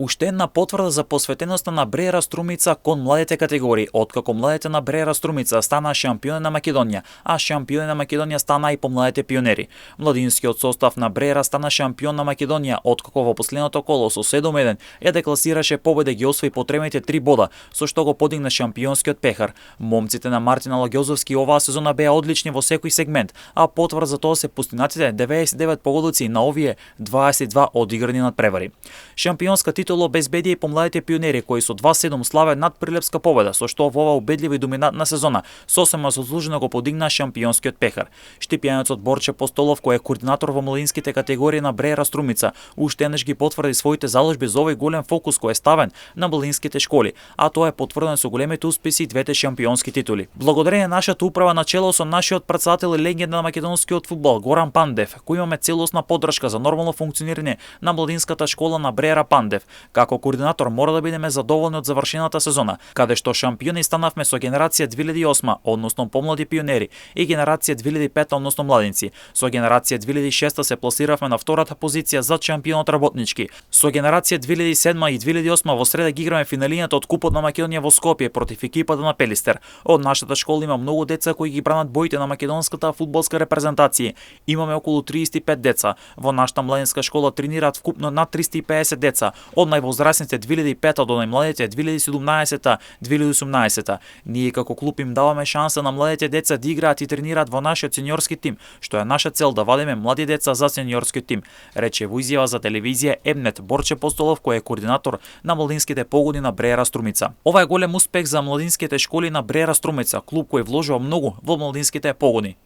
Уште една потврда за посветеноста на Бреера Струмица кон младите категории, откако младите на Бреера Струмица стана шампиони на Македонија, а шампиони на Македонија стана и по младите пионери. Младинскиот состав на Бреера стана шампион на Македонија, откако во последното коло со 7-1 ја декласираше победа ги освои потребните 3 бода, со што го подигна шампионскиот пехар. Момците на Мартин Алагјозовски оваа сезона беа одлични во секој сегмент, а потврда за тоа се постигнатите 99 погодици на овие 22 одиграни надпревари. Шампионска титула обезбеди и помладите пионери кои со 2-7 славе над Прилепска победа, со што во оваа убедлива и доминантна сезона сосема заслужено го подигна шампионскиот пехар. Штипјанецот Борче Постолов, кој е координатор во младинските категории на Бреера Струмица, уште еднаш ги потврди своите заложби за овој голем фокус кој е ставен на младинските школи, а тоа е потврдено со големите успеси и двете шампионски титули. Благодарение нашата управа на чело со нашиот претседател и легенда на македонскиот фудбал Горан Пандев, кој имаме целосна поддршка за нормално функционирање на младинската школа на Бреера Пандев. Како координатор мора да бидеме задоволни од завршената сезона, каде што шампиони станавме со генерација 2008, односно помлади пионери, и генерација 2005, односно младинци. Со генерација 2006 се пласиравме на втората позиција за шампионот работнички. Со генерација 2007 и 2008 во среда ги играме финалината од Купот на Македонија во Скопје против екипата на Пелистер. Од нашата школа има многу деца кои ги бранат боите на македонската фудбалска репрезентација. Имаме околу 35 деца. Во нашата младинска школа тренираат вкупно над 350 деца, од највозрасните 2005 до најмладите 2017-2018. Ние како клуб им даваме шанса на младите деца да играат и тренираат во нашиот сениорски тим, што е наша цел да вадиме млади деца за сениорскиот тим, рече во изјава за телевизија Емнет Борче Постолов, кој е координатор на младинските погоди на Бреера Струмица. Ова е голем успех за младинските школи на Бреера Струмица, клуб кој вложува многу во младинските погоди.